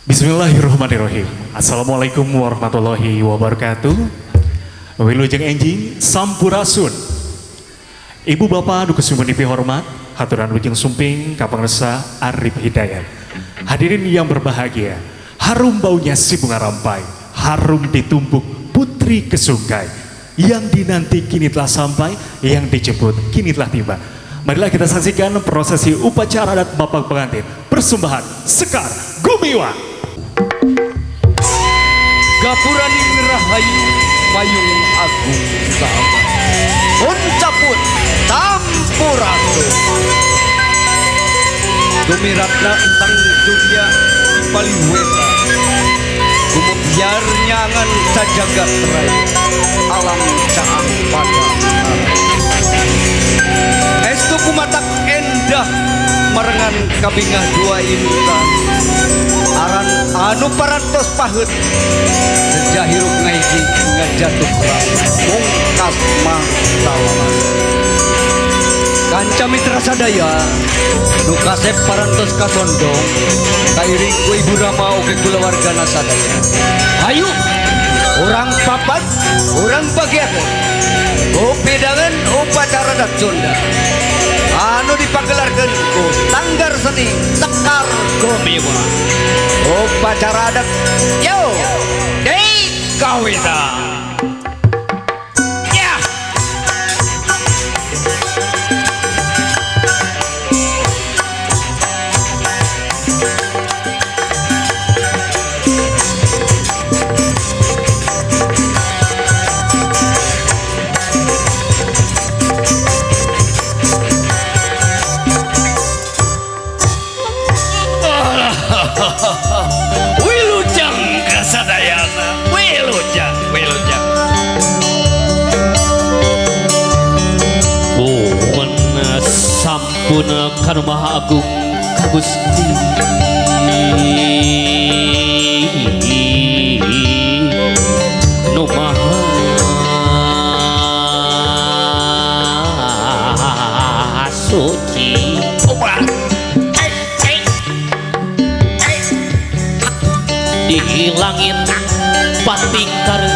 Bismillahirrahmanirrahim. Assalamualaikum warahmatullahi wabarakatuh. Wilujeng enjing sampurasun. Ibu bapak anu ku simkuring dipihormat, haturan wilujeng sumping ka pangersa Arif Hidayat. Hadirin yang berbahagia, harum baunya si bunga rampai, harum ditumbuk putri kesungkai. Yang dinanti kini telah sampai, yang dijemput kini telah tiba. Marilah kita saksikan prosesi upacara adat Mapag Pengantin, persembahan Sekar Gumiwa. Gapuraning Rahayu Payung Agung Sahabat Uncapun Sampurasun. Gumiratna Sang Surya di Paliweta, Gumebyar nyangan sajagat raya, alam caang pada. Estu kumatak endah marengan kabingah dua intan aran anu parantos paheut seja hirup ngahiji ngajatuh mungkas mah salaman. Kanca mitra sadaya nu kasep parantos kasondong kairing ku Ibu Rama oge kulawargana sadaya. Hayu urang papat, urang bagiakeun pidangan upacara adat Sunda anu dipagelarkeun ku Sanggar Seni Sekar Gumiwa. Upacara adat yo deui kawita ya. Wilujeng kasadayana, wilujeng, wilujeng. Pun sampun kanu Maha Agung ka Gusti nu Maha Suci. Di langit pating kareutik,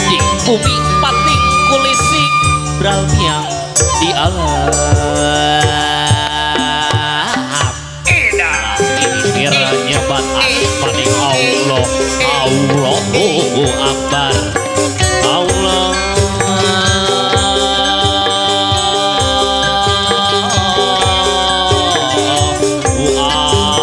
di bumi pating kulisik, bralmiang di alam kira nyebat asmaning Allah. Allahu Akbar, Allah. Allahu Akbar.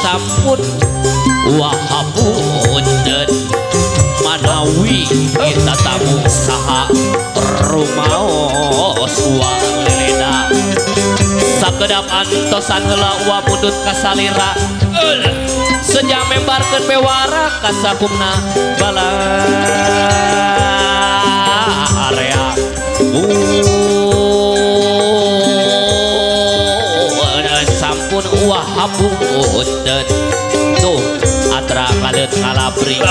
Sampun wahapunten manawi kita tamu saha rumaos wa leleda sakedap antosan heula wa mundut kasalira sejak membarkeun bewara kasakumna bala area. Sampun wahapunten tuh atra kaleut kalabri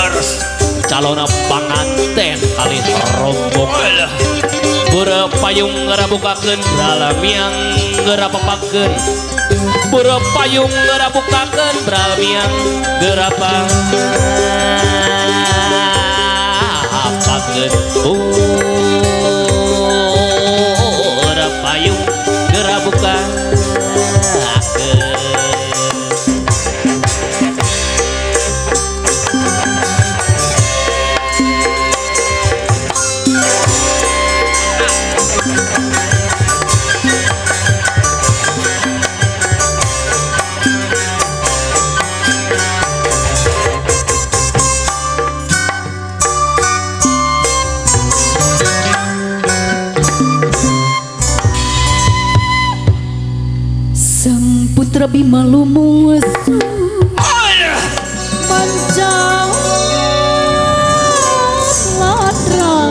calon panganten kalih rombongan. Beureum payung ngerabukakeun bralamiang ngerapapakeun, beureum payung ngerabukakeun bralamiang ngerapapakeun, beureum payung ngerabukakeun. Sang Putra Bima lumusu mancang ladra.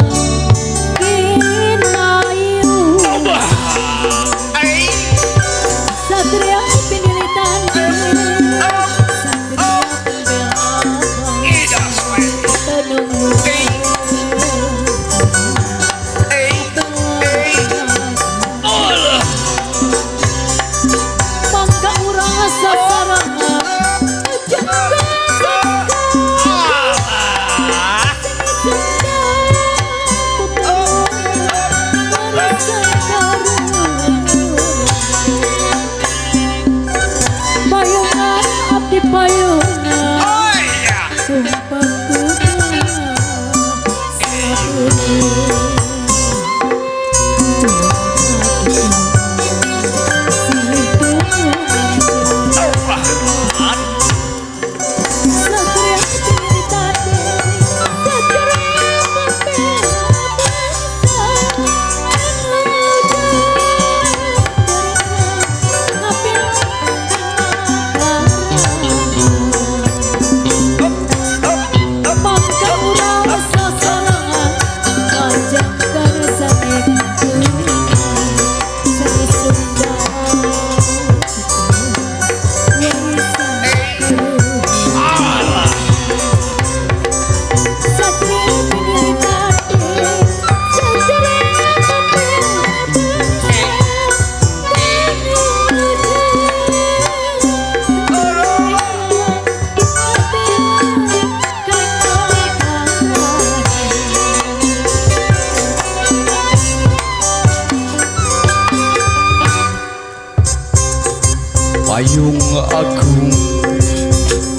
Payung agung,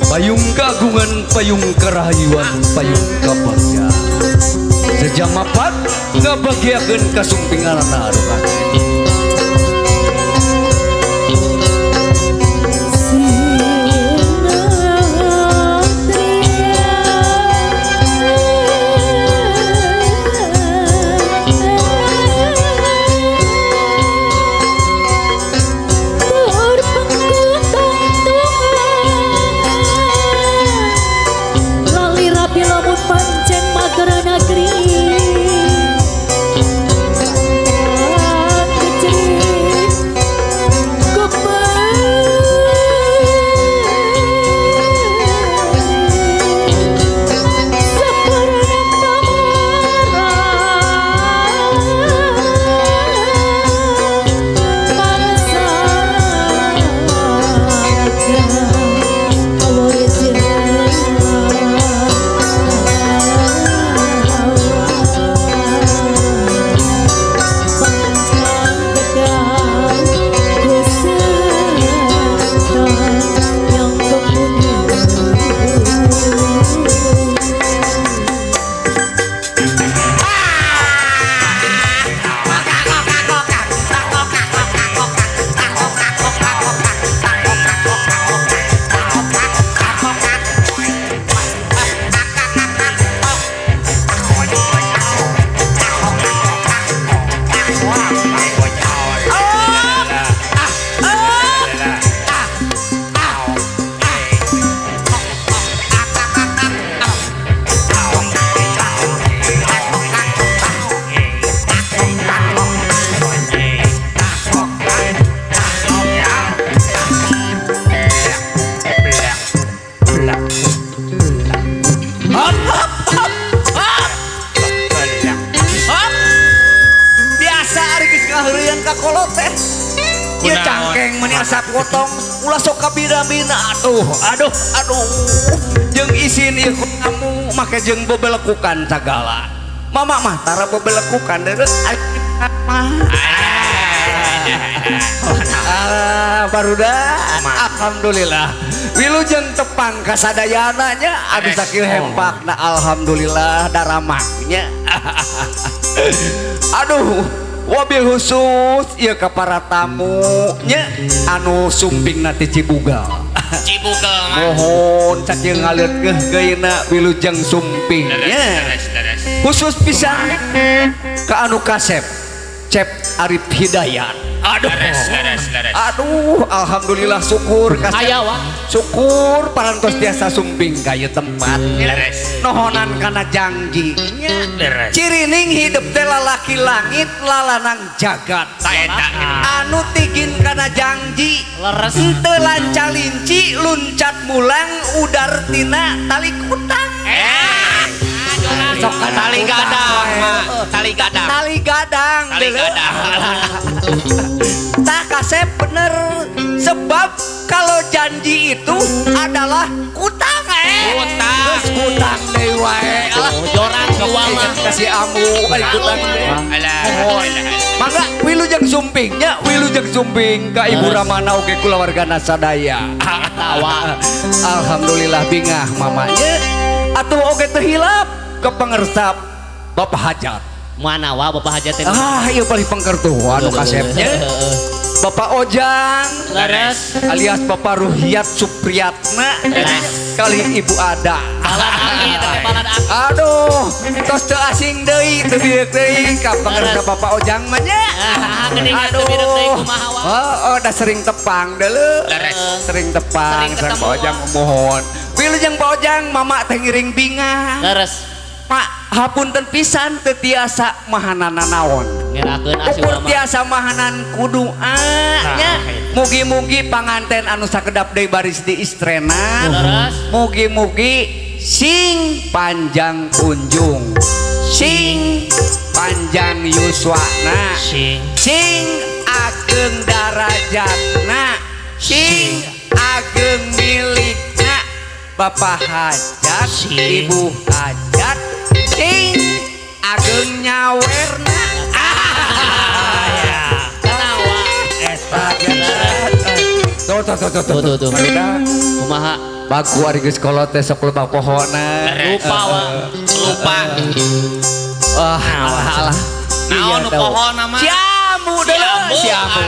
payung keagungan, payung kerahayuan, payung kabagja. Sejamapat ngabagiakeun kasumpinganana anu kaget. Ulah sok kabina-bina aduh aduh aduh jeung isin ieu kamu make jeung bebelekukan sagala mama mah tara bebelekukan deureuh mah ah barudak alhamdulillah wilujeng tepang kasadayana nya aduh sakieu hempakna alhamdulillah daramaknya aduh wabil khusus ieu ka para tamu nya anu sumpingna ti Cibugal. Cibugal mah. Mohon sakieu ngaleut geukeuna wilujeng sumping nya. Khusus pisan ka anu kasep Cep Arif Hidayat. Aduh. Aduh alhamdulillah syukur kasep. Aya wa. Syukur parantos tiasa sumping ka ieu tempat. Nohonan kana janji nya. Cirining hidup teh lalaki langit lalanang jagat. Anu tigin kana janji. Leres. Henteu lancalinci luncat mulang udar tina tali kutang. Sok tali gadang, tali gadang. Tali gadang. Tali gadang. Tah kasep bener sebab kalau janji itu adalah kutang Kutang. Terus kutang deui wae. Jorang jiwa mah. Kasih amu ari kutang deui. Alah. Mangga wilujeng sumping nya, wilujeng sumping ka Ibu Ramana oge kulawargana sadaya. Tawa. Alhamdulillah bingah mamanya. Atuh oge teu hilap ke pangersap Bapak Hajat. Mana wa Bapak Hajat teh? Ah, ieu paling pangkertu anu kasepnya. Bapak Ojang leres alias Bapak Ruhiyat Supriyatna kali Ibu Ada. Aduh, tos teu asing deui teu bieu deui ka pangersa Bapak Ojang mah nya. Aduh. Oh, da sering tepang deuleu. Sering tepang sareng Pak Ojang mohon. Wilujeng Pak Ojang mama teh ngiring bingah. Leres. Pak hapunten pisan teu tiasa mahanana naon. Ngerakeun asuh ukur tiasa mahanan kudu'a nya. Mugi-mugi panganten anu sakedap deui baris di istrena. Mugi-mugi sing panjang kunjung, sing panjang yuswana, sing ageng darajatna, sing ageng milikna Bapak Hajat, Ibu Hajat, sing ageng nyawerna. Tuh tuh tuh tuh Tuh, tuh, tuh. Kumaha? Baku ari geus kolot teh sok loba pohona. Lupa wa. Lupa. Ah, alah alah. Naon nu pohona mah? Siamu deuleu, siamu.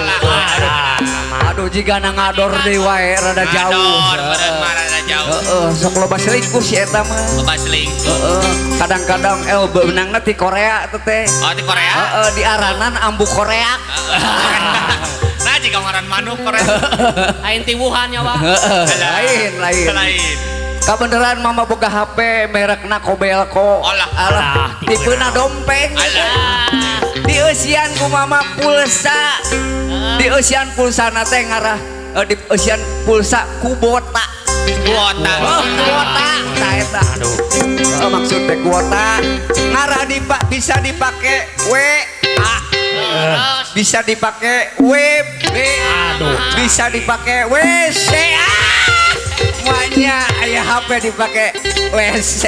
Aduh jiga na ngador deui wae rada jauh. Ngador beureun mah rada jauh. Heeh, sok loba selingkuh si eta mah. Loba selingkuh. Heeh, kadang-kadang beunangna ti Korea teh teh. Oh, di Korea? Heeh, di aranan ambu Korea. Nah, jika ngaran manuk Korea. Lain ti Wuhan ya, Pak. Heeh, lain, lain. Lain. Kabeneran mama boga HP merekna Kobelko. Alah. Alah, tipena dompeng. Alah. Dieusian ku mama pulsa. Dieusian pulsana teh ngarah dieusian pulsa Kubota. Kuota. Oh, kuota tah eta. Aduh. Heeh, maksud teh kuota ngarah bisa dipake WA. Bisa dipake WB. Aduh. Bisa dipake WC. Semuanya aya HP dipake WC.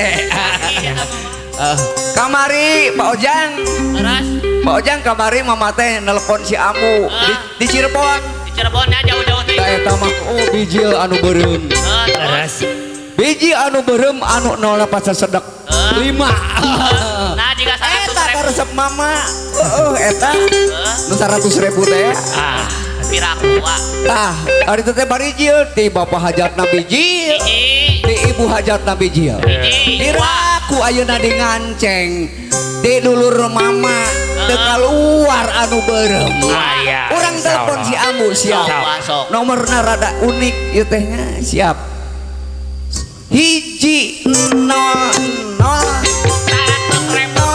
Kamari Pak Ojang. Terus Pak Ojang kamari mama teh nelpon si Amu di Cirebon. Di Cirebon ya jauh-jauh teh. Da eta mah oh bijil anu beureum. Terus. Biji anu beureum anu 08 sasedek 5. Nah, jika 100 Eta ribu. karesep mama. Heeh, eta. Nu 100.000 teh. Ah, Piraku, Wak. Tah, ari teh barijil ti bapak hajatna bijil, Hiji. ti ibu hajatna bijil. Hiji. Piraku ayeuna di nganceng, di dulur mama teu kaluar anu beureum. Aya. Urang telepon si Ambu siap. Sok, sok. Nomorna rada unik ieu teh nya, siap. 1 0 0 100.000. 0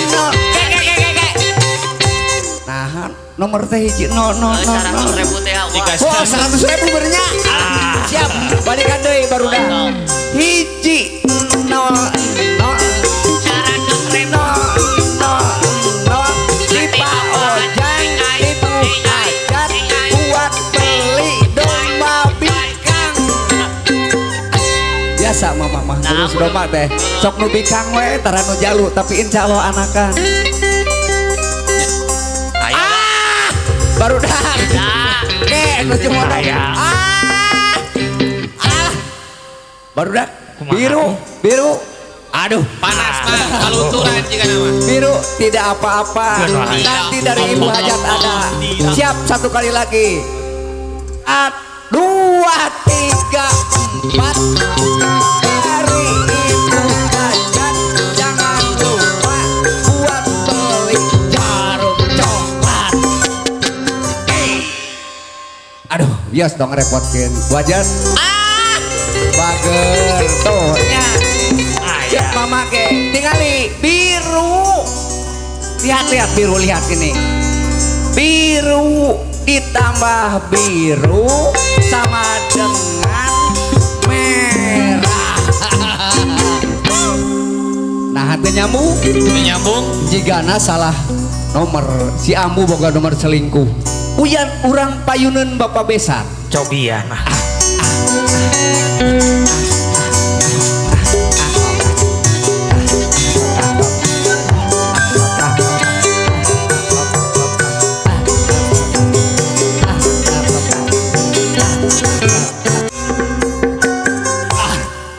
0. Ke ke ke ke. Nah, nomor teh 1 0 0 0 100.000 teh, Wak. Wah, 100.000 berenya. Siap, balikan deui baru dah. 1 0 0 100.000. 0 0 0 di Pak Ojang Ibu Hajat buat beli domba bikang. Biasa mama mah ngurus domba teh. Sok nu bikang we tara nu jalu tapi insya Allah anakan. Ayo. Ah, baru dah. Oke, nu cuma Aya. Ah. Ah. Baru dah. Biru, biru. Aduh, Panas mah kalunturan jika nama. biru tidak apa-apa. Nanti dari Ibu Hajat ada. Siap satu kali lagi. 2 3 4. Dari Ibu Hajat jangan lupa buat beli jarum coklat. Aduh, bias dong repotkin. Bu Hajat. Ah, bager tuh nya. Cek mama ke, tingali biru. Lihat-lihat biru, lihat ini. Biru ditambah biru sama dengan merah. Nah, hati nyambung. Nyambung. Jigana salah nomor, si Ambu boga nomor selingkuh. Uyan urang payuneun Bapak Besan. Cobian.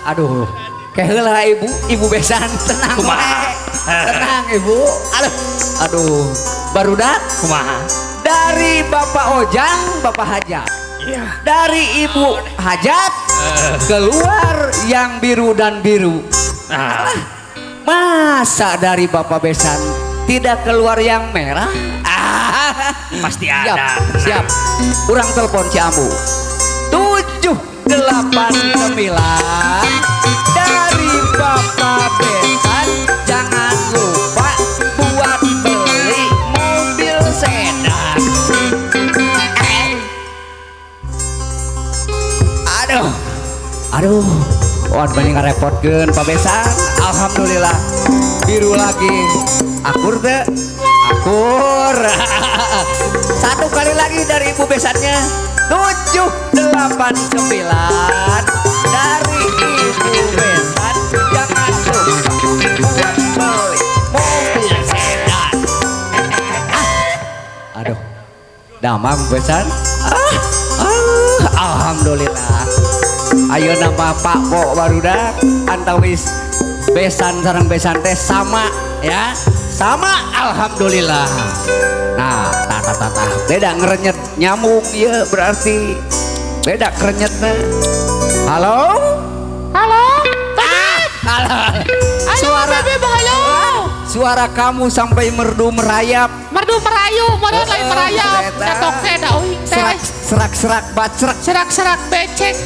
Aduh, keheula ibu, ibu besan tenang Kumaha? we. Tenang ibu. Aduh, aduh, barudak Kumaha? dari Bapak Ojang, Bapak Hajat. Iya. Dari Ibu Hajat keluar yang biru dan biru. Ah, Masa dari Bapak Besan tidak keluar yang merah? Ah, pasti siap, ada. siap. Urang telepon si Ambu. 7 8 9 dari Bapak Besan jangan lupa buat beli mobil sedan. Aduh, aduh, wah banyak ngerepotkeun Pak Besan. Alhamdulillah biru lagi. Akur teh, akur. Satu kali lagi dari Ibu Besannya. 7 8 9 dari Ibu Besan jangan lupa buat beli mobil sedan. Ah, aduh, damang Besan. Ah, ah. Alhamdulillah. Ayeuna mah Pak Po barudak antawis besan sareng besan teh sama ya. Sama alhamdulillah. Nah, tah tah tah. Beda ngerenyet nyamuk ieu berarti. Beda kerenyetna. Halo? Halo? Halo. Suara Bebeb, halo. Suara kamu sampai merdu merayap. Merdu merayu, merdu lain merayap. Catok teh da uing teh. Serak serak serak bacrek. Serak-serak becek.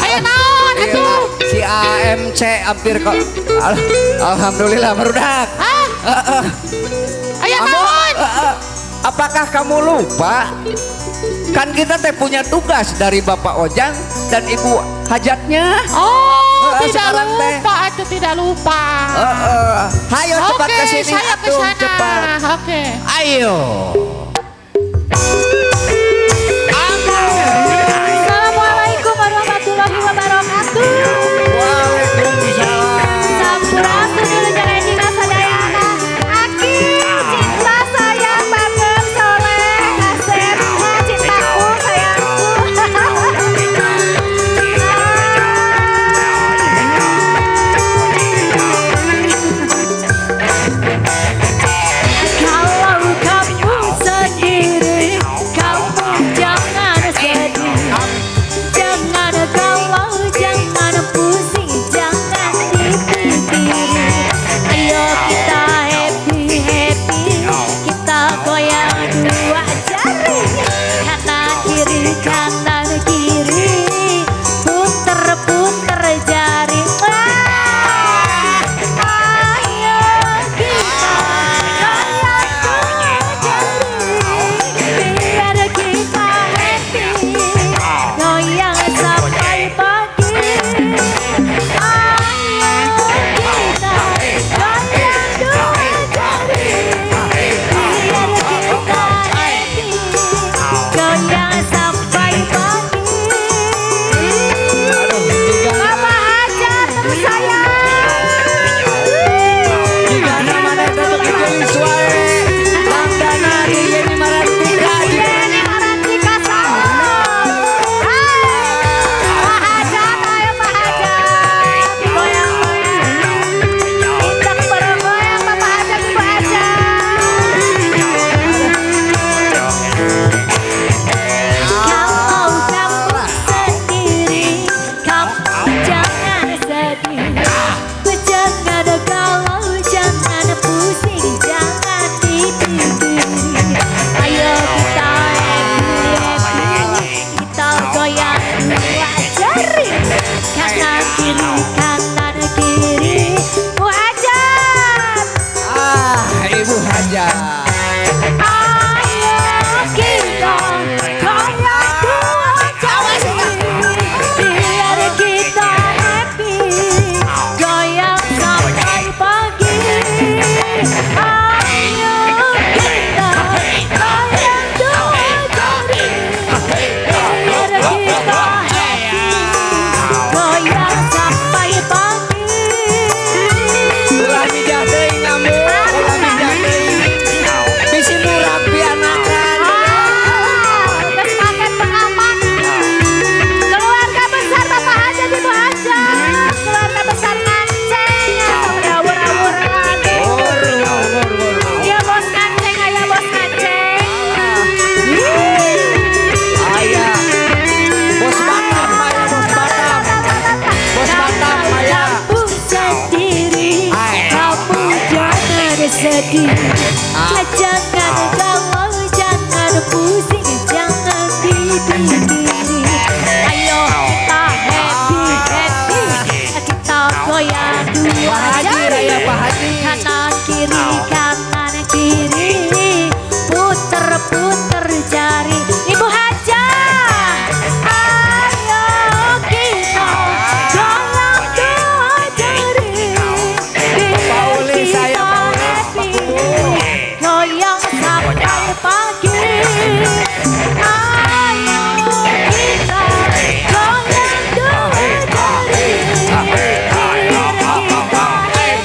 Ayo naon atuh? Si AMC hampir kok. Alhamdulillah barudak. Hah? Ayo naon? Apakah kamu lupa? Kan kita teh punya tugas dari Bapak Ojang dan Ibu Hajatnya. Oh, tidak lupa, itu tidak lupa. Ayo cepat ke sini, saya ke sana. Cepat. Oke. Ayo. Assalamualaikum warahmatullahi wabarakatuh. Waalaikumsalam. Sampurasun wilujeng enjing sadayana. Aki cinta sayang bagem soleh kasep cintaku sayangku. Kalau kamu sendiri, kamu jangan sedih. Jangan galau, jangan pusing, jangan dipikirin. Ayo kita happy happy, kita goyang dua jari. Kanan kiri, puter puter jari. Wah, ayo kita goyang dua jari, biar kita happy. Goyang sampai pagi. Ayo kita goyang dua jari, biar kita happy. Goyang sampai pagi. Bapak Hajat terus sayang. Jika nama teh beuki geulis wae. Tandana di Yeni Marantika. Yeni Marantika salam. Hai, Pak Hajat, ayo Pak Hajat. Goyang-goyang. Kita bergoyang Bapak Hajat, Ibu Hajat. Kalau kamu sendiri, kamu jangan sedih. Jangan galau, jangan pusing, jangan dipikirin. Ayo kita happy happy, kita goyang dua jari. Kanan kiri, Bu Hajat. Ah, Ibu Hajat. Ayo kita goyang dua jari, biar kita happy. Goyang sampai pagi. Ayo kita goyang dua jari, biar kita happy. Goyang sampai pagi. Ulah mijah teuing ngamuk, ulah mijah teuing. Bisi murag pianakan. Terus paket pengaman. Keluarga besar Bapak Hajat Ibu Hajat. Keluarga besar nganceng atau awur-awuran. Ya bos nganceng, ayo bos nganceng. Aya. Bos Batam, aya bos Batam. Bos Batam, aya. Kamu sendiri, Hai. kamu jangan sedih. Jangan galau, jangan pusing, jangan dipikirin. Ayo kita happy happy, kita goyang dua Pak Haji, jari. raya Pak Haji. Kanan kiri, puter puter jari. Ibu Hajah, ayo kita goyang dua jari, biar Pak Uli, saya, kita Pak Uli. happy. Goyang sampai pagi. Ayo kita goyang dua jari, biar kita happy.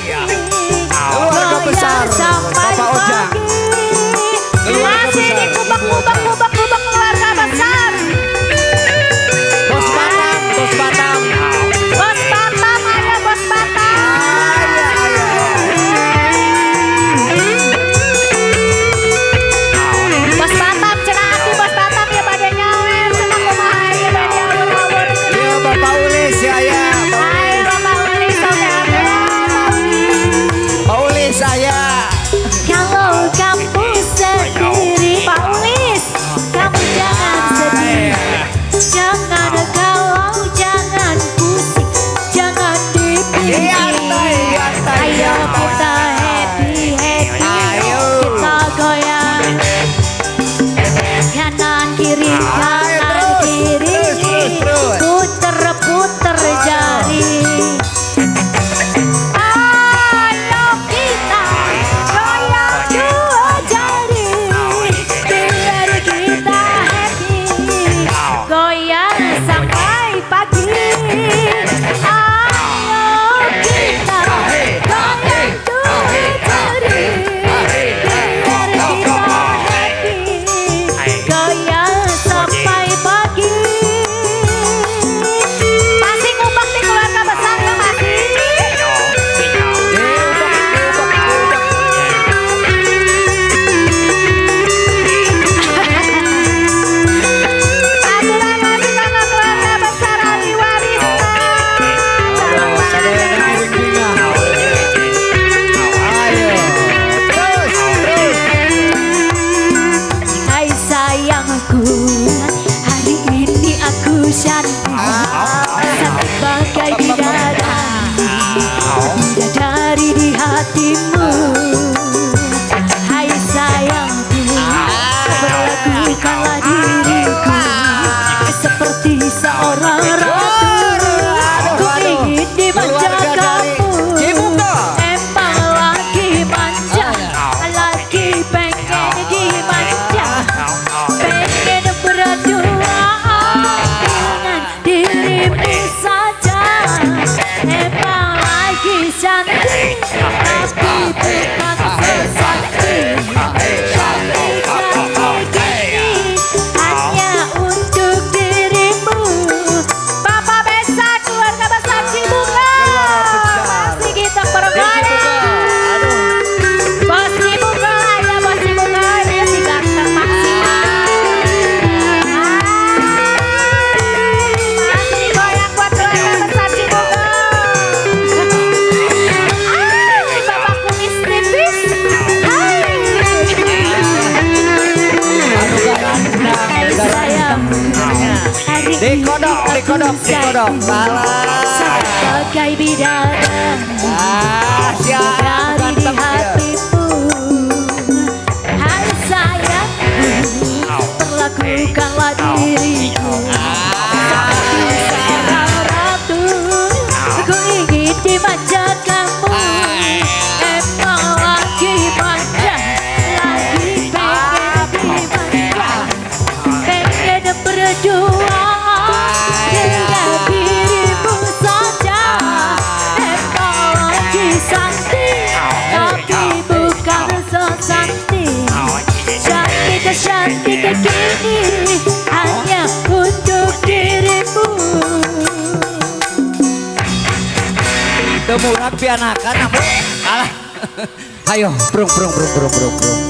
Digodok, digodok. Sebagai bidadari. Ah, siap. Dari di hatimu. Hai sayangku, perlakukanlah diriku seperti seorang ratu. Ku ingin dimanjakanmu. Emang lagi manja, lagi pengen dimanja, pengen berjuang dengan dirimu saja. Emang lagi santi, tapi bukan sesanti. Cantik cantik kini hanya untuk dirimu. Temurah pianakan apa? Alah. Ayo, brung brung brung brung brung brung.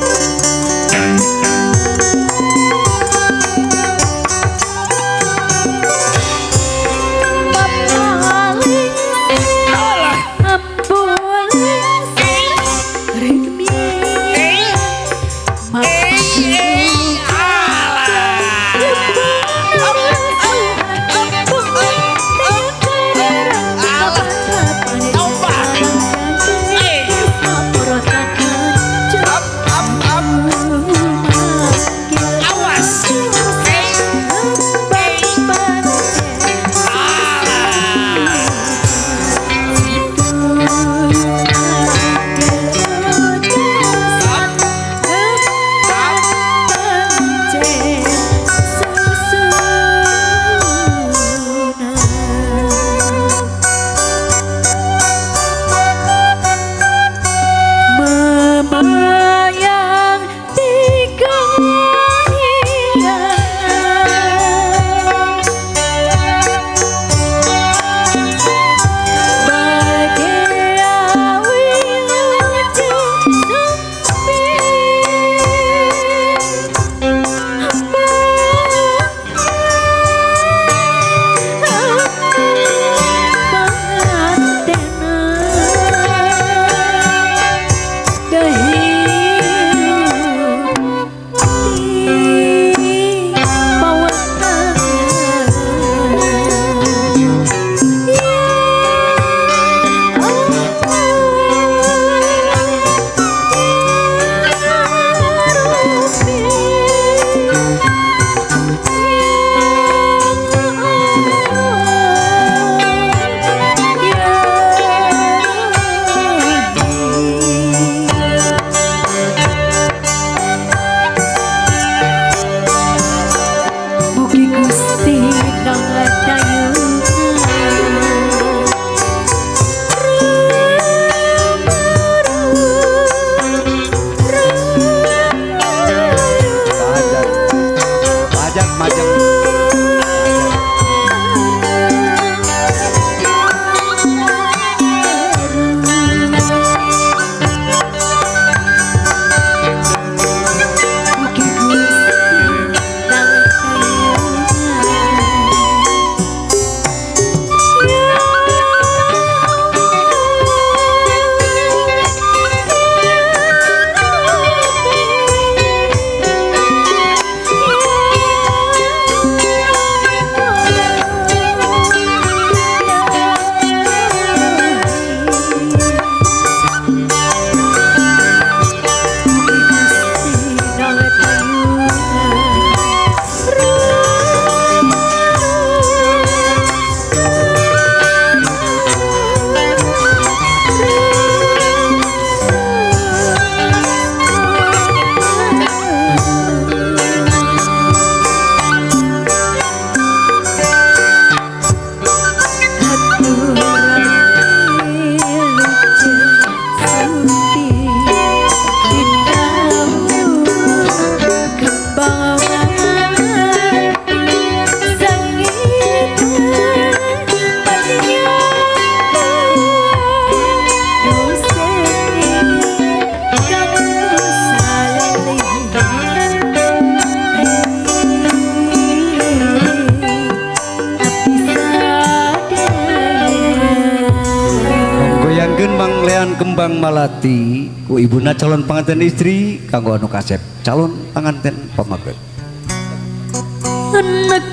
Kembang Malati ku ibuna calon pengantin istri kanggo anu kasep calon pengantin pamaget.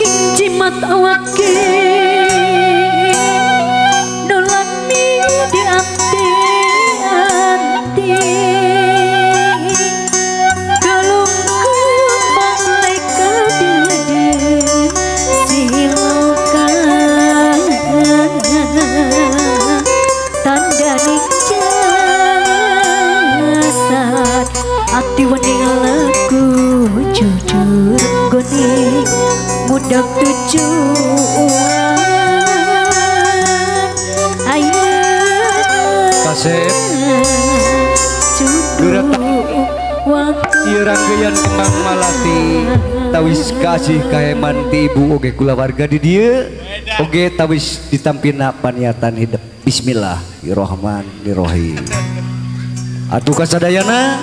Saking jimat awake nolami dianti-anti kalungku malaikat dede silokan tanda ning jasad ati wening laku jujur nggone mudak tujuan ayeuna Kasep jodoh waktu ieu rangkaian kembang malati tawis kasih kaheman ti ibu oge kulawarga di dieu oge tawis ditampina paniatan hidup. Bismillahirrahmanirrahim. Atuh kasadayana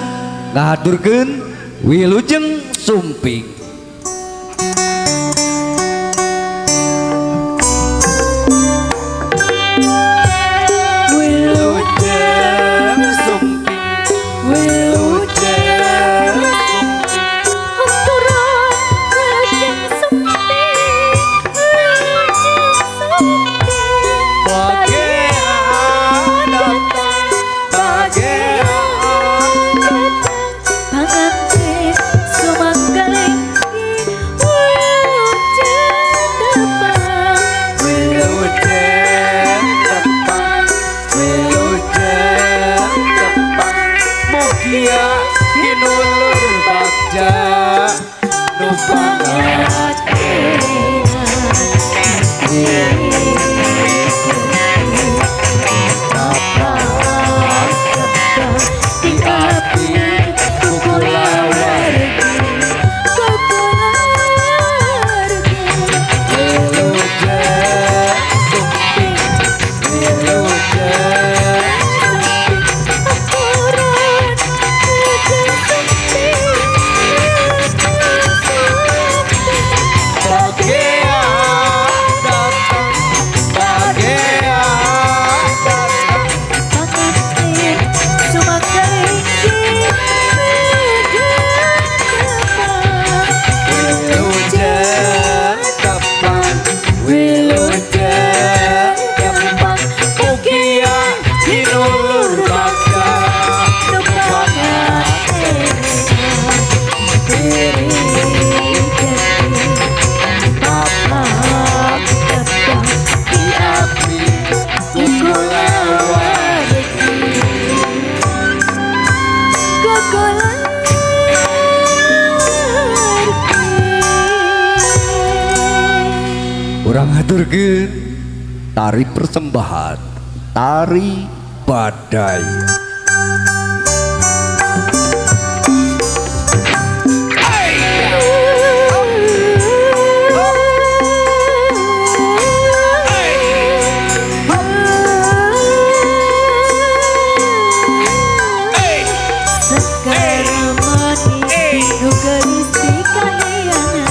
ngahaturkeun wilujeng sumping. Wilujeng sumping, wilujeng sumping. Hanturan wilujeng sumping, wilujeng sumping. Bagean datang, bagean datang, pangantin sumanggalengki, wilujeng tepang, wilujeng tepang, wilujeng tepang. Mugia kinulur bagja nu pangatean. Di api kukulawargi, kukulawargi. Wilujeng sumping, wilujeng Sumping, aturan wilujeng sumping, wilujeng sumping. Bagean datang, bagean datang. Pangantin sumanggalengki, wilujeng tepang, Wilujeng tepang, wilujeng tepang. Mugia kinulur bagja nu pangatean. Papak Tepang di api kukulawargi. Kukulawargi. Urang haturkeun tari persembahan tari badai. Sekar manis nu geulis di kahyangan.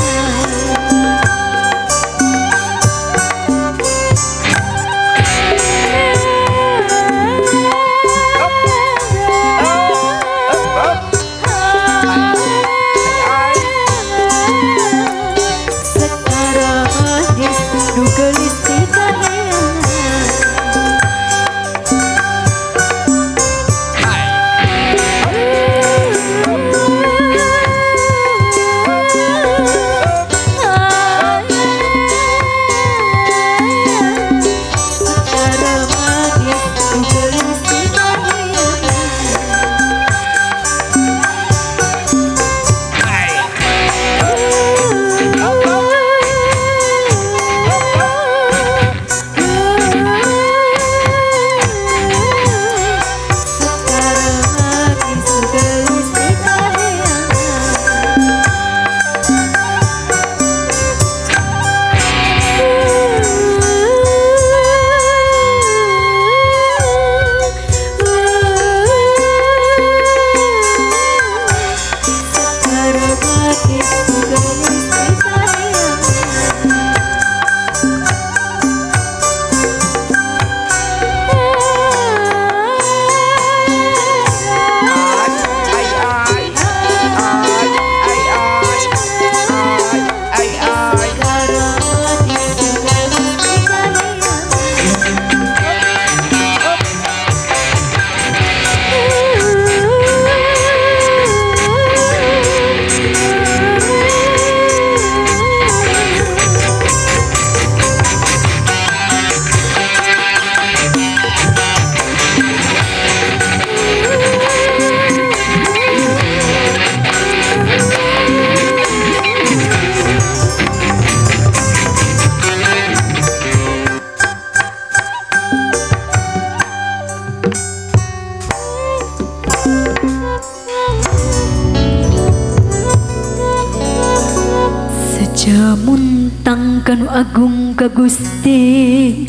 Jamuntang kanu agung ka Gusti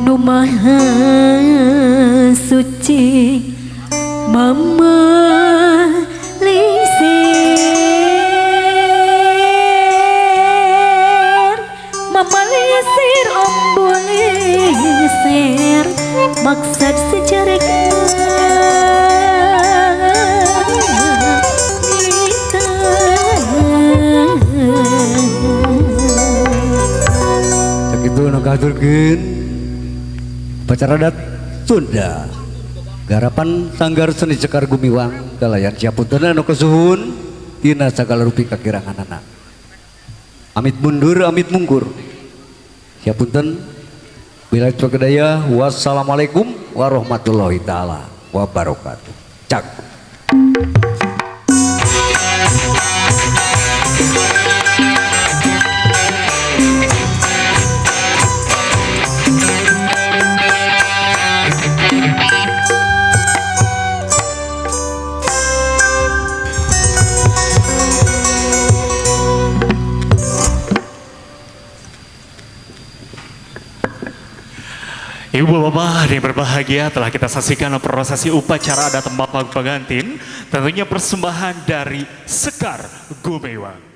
nu Maha Suci Mama lisir, Mama lisir ombo lisir maksad sejarah Sakitu nu kahaturkeun upacara adat Sunda garapan Sanggar Seni Sekar Gumiwang kalayan siapunten anu kasuhun tina sagala rupi kakiranganana. Amit mundur amit mungkur. Siapunten bila kedaya. Wassalamualaikum warahmatullahi taala wabarakatuh. Cak. Ibu bapak yang berbahagia, telah kita saksikan prosesi upacara adat Mapag Pengantin, tentunya persembahan dari Sekar Gumiwang.